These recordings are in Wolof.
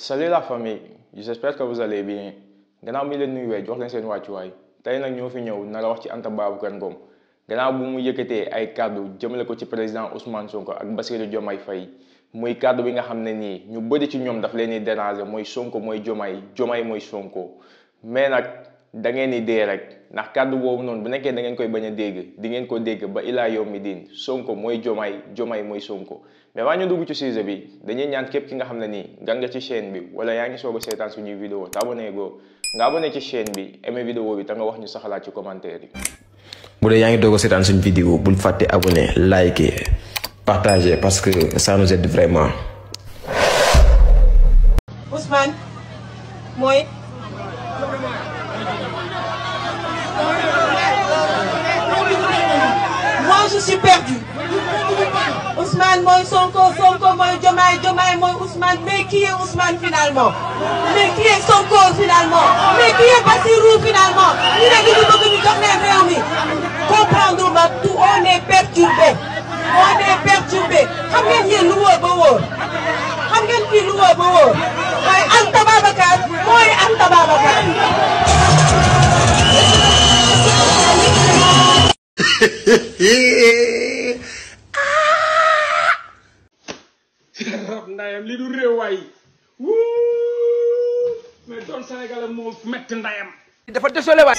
Salut la famille, j'espère que vous allez bien. Gannaaw mi leen nuyuwee jox leen seen wàccuwaay tey nag ñoo fi ñëw nar a wax ci Anta Babacar Ngom gannaaw bu mu yëkkatee ay kàddu jëmale ko ci président Ousmane Sonko ak Bassirou Diomaye Faye muy kàddu bi nga xam ne nii ñu bëri ci ñoom daf leen di déranger mooy Sonko mooy Diomaye mooy Sonko mais nag da ngeen di dee rek ndax kàddu boobu noonu bu nekkee da ngeen koy bañ a dégg di ngeen ko dégg ba ilaa yawmi diin Sonko mooy Diomaye mooy Sonko. mais waa ñu dugg ci sujet bi dañuy ñaan képp ki nga xam ne nii gan nga ci chaîne bi wala yaa ngi soog a seetaan suñuy vidéo te abonné go nga abonné ci chaîne bi aimé vidéo bi te nga wax ñu sa xalaat ci commentaire yi. bu dee yaa ngi doog a seetaan suñu vidéo bul fàtte abonné liker partager parce que ça nous aide vraiment. Ousmane mooy. Moi je suis perdu. Ousmane mooy Sonko, Sonko mooy Diomaye mooy Ousmane, mais qui est Ousmane finalement? Mais qui est Sonko finalement? Mais qui est Bassirou finalement? ñu ne ñu bëgg ñu jox leen réew mi comprendre ma tout, on est perturbé. On est perturbé. Xam ngeen yéen lu wóor ba wóor? Xam ngeen fii lu wóor ba wóor? mooy Anta Babacar mooy Anta Babacar. rab ndayam li du réew waay mais doon Sénégal moo metti ndayam dafa désolé waay.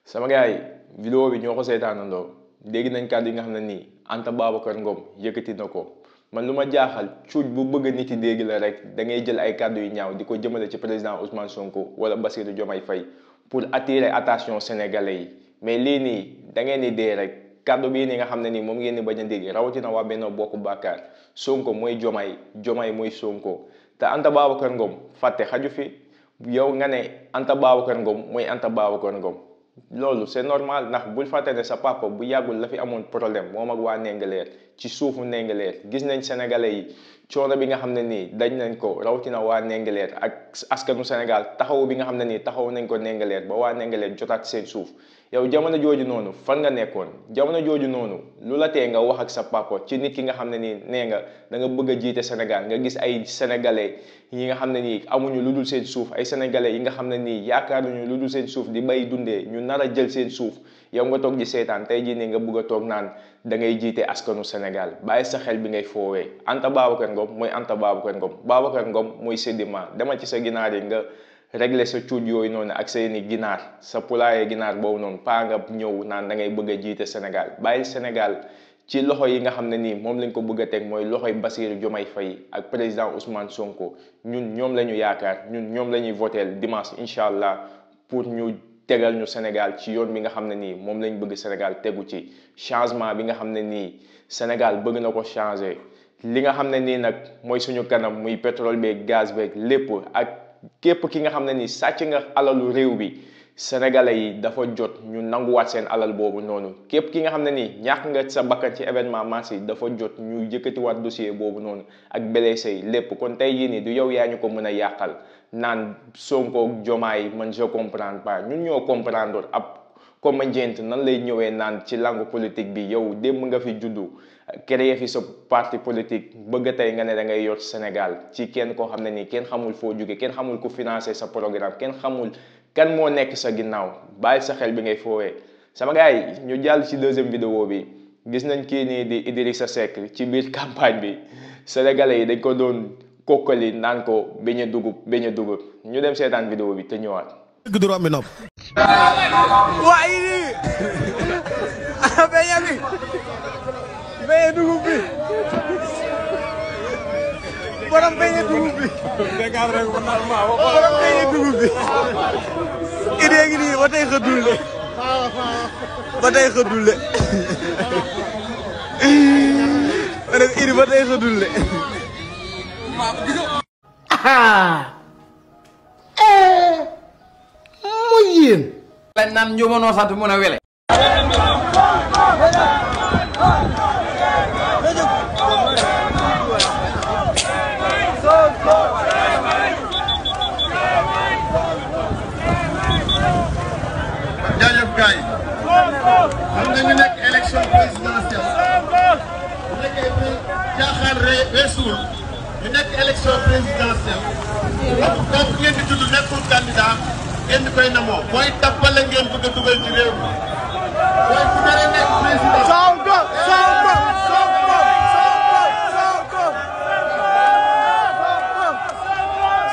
sama gars yi vidéo bi ñoo ko seetaanandoo dégg nañ kàddu yi nga xam ne nii Anta Babacar Ngom yëkkati na ko man lu ma jaaxal cuuj bu bëgg nit yi dégg la rek da ngay jël ay kàddu yu ñaaw di ko jëmale ci président Ousmane Sonko wala Bassirou Diomaye Faye pour attirer attention sénégalais yi mais lii nii da ngeen di dee rek. kàddu bii nii nga xam ne nii moom ngeen di bañ a dégg rawatina waa Benno Bokk Yaakaar Sonko mooy Diomaye mooy Sonko te Anta Babacar Ngom fàtte xaju fi yow nga ne Anta Babacar Ngom mooy Anta Babacar Ngom loolu c'est normal ndax bul fàtte ne sa papa bu yàggul la fi amoon problème moom ak waa Ndingler ci suufu Ndingler gis nañ sénégalais yi coono bi nga xam ne nii dañ nañ ko rawatina waa Ndingler ak askanu Sénégal taxawu bi nga xam ne nii taxawu nañ ko Ndingler ba waa Ndingler jotaat seen suuf yow jamono jooju noonu fan nga nekkoon jamono jooju noonu lu la tee nga wax ak sa papa ci nit ki nga xam ne nii nee nga da nga bëgg a jiite Sénégal nga gis ay sénégalais yi nga xam ne nii amuñu lu dul seen suuf ay sénégalais yi nga xam ne nii yaakaaruñu lu dul seen suuf di bay dundee ñu nar a jël seen suuf yow nga toog di seetaan tey jii nii nga bëgg a toog naan da ngay jiite askanu Sénégal bàyyi sa xel bi ngay foowee Anta Babacar Ngom mooy Anta Babacar Ngom Babacar Ngom mooy Sedima demal ci sa ginaar yi nga régler sa cuuj yooyu noonu ak seeni ginaar sa poulailler ginaar boobu noonu paa nga ñëw naan da ngay bëgg a jiite Sénégal bàyyi Sénégal ci loxo yi nga xam ne nii moom lañ ko bëgg a teg mooy loxoy Bassirou Diomaye Faye ak président Ousmane Sonko ñun ñoom la ñu yaakaar ñun ñoom la ñuy voteel dimanche incha allah pour ñu tegal ñu Sénégal ci yoon bi nga xam ne nii moom lañ bëgg Sénégal tegu ci changement bi nga xam ne nii Sénégal bëgg na ko changer li nga xam ne nii nag mooy suñu kanam muy pétrole beeg gaz beeg lépp ak képp ki nga xam ne ni sàcc nga alalu réew bi sénégalais yi dafa jot ñu nanguwaat seen alal boobu noonu képp ki nga xam ne ni ñàkk nga sa bakkan ci événement mars yi dafa jot ñu yëkkatiwaat dossier boobu noonu ak blessé yi lépp kon tey jii nii du yow yaa ñu ko mën a yàqal naan Sonko Diomaye man je comprends pas ñun ñoo comprendre ab comédien nan lay ñëwee naan ci langue politique bi yow démb nga fi juddu créé fi sa parti politique bëgg tey nga ne da ngay yor Sénégal ci kenn koo xam ne nii kenn xamul foo jóge kenn xamul ku financé sa programme kenn xamul kan moo nekk sa ginnaaw bàyyi sa xel bi ngay foowee sama gars yi ñu jàll ci deuxième vidéo bi gis nañ kii nii di Idrissa Seck ci biir campagne bi sénégalais yi dañ ko doon kokkali naan ko beñe dugub ñu dem seetaan vidéo bi te ñëwaat. dëgg du romb nopp. waaye nii beñe dugub bi borom beñe dugub bi borom beñe dugub bi idée gi nii ba tey xëddul de idi ba tey xëddul de muy yéen. lañ naan njumanoo sant mun a wele jaajëf gars yi xam nga ñu nekk élection présidentielle bu nekkee jaaxaan weesuul ñu nekk élection présidentielle kooku ngeen di tudd nekkul candidat ngeen di koy namoo mooy tappale ngeen bëgg a dugal ci réew mi mooy ku nar a nekk président. Sonko Sonko Sonko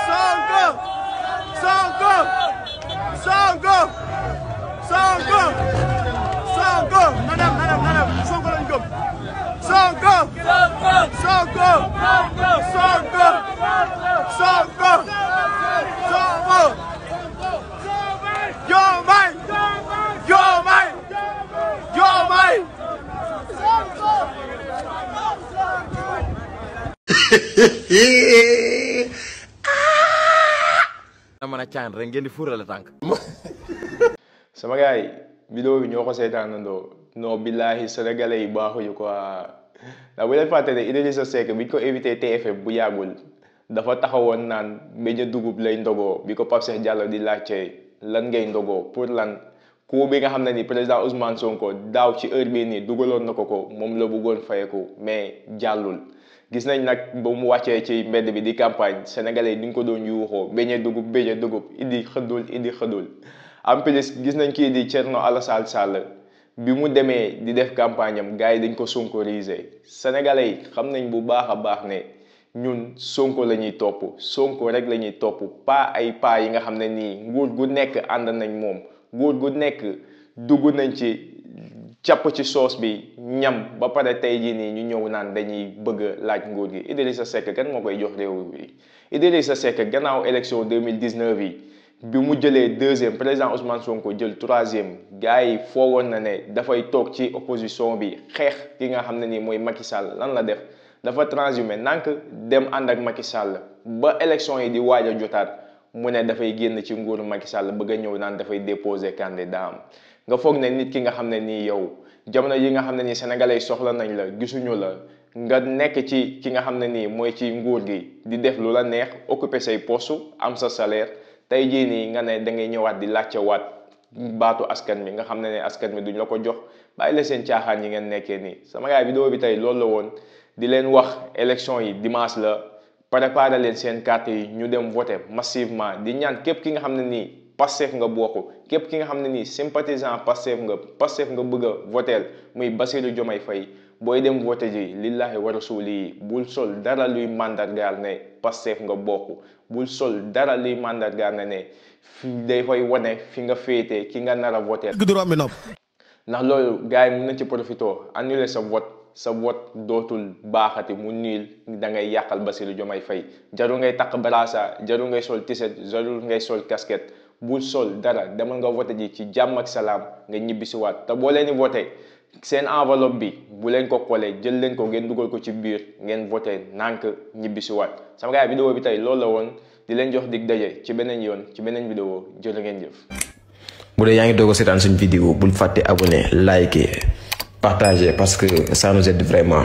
Sonko Sonko Sonko Sonko madame Sonko lañ gëm Sonko Sonko Sonko Sonko Sonko Diomaye Diomaye Diomaye na mën a caan rek ngeen di fuurale tànk. sama gars yi vidéo bi ñoo ko seetaanandoo non billahi sénégalais yi baaxuñu quoi ndax bu leen fàtte ne Idrissa Seck bi ñu ko invité TFM bu yàggul dafa taxawoon naan beñe dugub lay ndogoo bi ko Pape Cheikh Diallo di laajte lan ngay ndogoo pour lan ku bi nga xam ne ni président Ousmane Sonko daaw ci heure bii nii dugaloon na ko moom la bëggoon fayeku mais jàllul. gis nañ nag ba mu wàccee ci mbedd bi di campagne sénégalais yi ni ñu ko doon yuuxoo beñe dugub indi xëddul en plus gis nañ kii di Thierno Alassane Sall bi mu demee di def campagne am gars yi dañ ko sonkorisé sénégalais yi xam nañ bu baax a baax ne ñun Sonko la ñuy topp Sonko rek la ñuy topp pas ay pas yi nga xam ne nii nguur gu nekk ànd nañ moom nguur gu nekk dugg nañ ci càpp ci soos bi ñam ba pare tey jii nii ñu ñëw naan dañuy bëgg laaj nguur gi Idrissa Seck kan moo koy jox réew bi Idrissa Seck gannaaw élection 2019 yi bi mu jëlee deuxième président Ousmane Sonko jël troisième gars yi foogoon na ne dafay toog ci opposition bi xeex ki nga xam ne nii mooy Macky Sall lan la def dafa transhumé nank dem ànd ak Macky Sall ba élection yi di waaj a jotaat mu ne dafay génn ci nguuru Macky Sall bëgg a ñëw naan dafay déposer candidat am nga foog ne nit ki nga xam ne nii yow jamono yi nga xam ne nii sénégalais yi soxla nañ la gisuñu la nga nekk ci ki nga xam ne nii mooy ci nguur gi di def lu la neex occuper say poste am sa salaire tey jii nii nga ne da ngay ñëwaat di laajte waat baatu askan mi nga xam ne askan mi duñ la ko jox bàyyi la seen caaxaan yi ngeen nekkee nii sama gars vidéo bi tey loolu la woon di leen wax élection yi dimanche la préparer leen seen carte yi ñu dem voter massivement di ñaan képp ki nga xam ne nii Pastef nga bokk képp ki nga xam ne nii sympathisant Pastef nga bëgg a voter muy Bassirou Diomaye Faye booy dem voter ji lillahi wa rasuli bul sol dara luy mandargaal ne Pastef nga bokk bul sol dara luy mandargaal ne day fay wane fi nga féete ki nga nar a voter ndax loolu gars yi mën nañ ci profito annuler sa vote dootul baaxati mu niil da ngay yàqal Bassirou Diomaye Faye jarul ngay takk barasa jarul ngay sol tiset jarul ngay sol casquette bul sol dara demal nga voté ji ci jàmm ak salaam nga ñibbisiwaat te boo leen di voté seen enveloppe bi bu leen ko collé jël leen ko ngeen dugal ko ci biir ngeen voté nànk ñibbisiwaat sama gars yi vidéo bi tey loolu la woon di leen jox dig daje ci beneen yoon ci beneen vidéo jërë ngeen jëf. bu dee yaa ngi doog a seetaan suñu vidéo bul fàtte abonné liker partager parce que ça nous aide vraiment.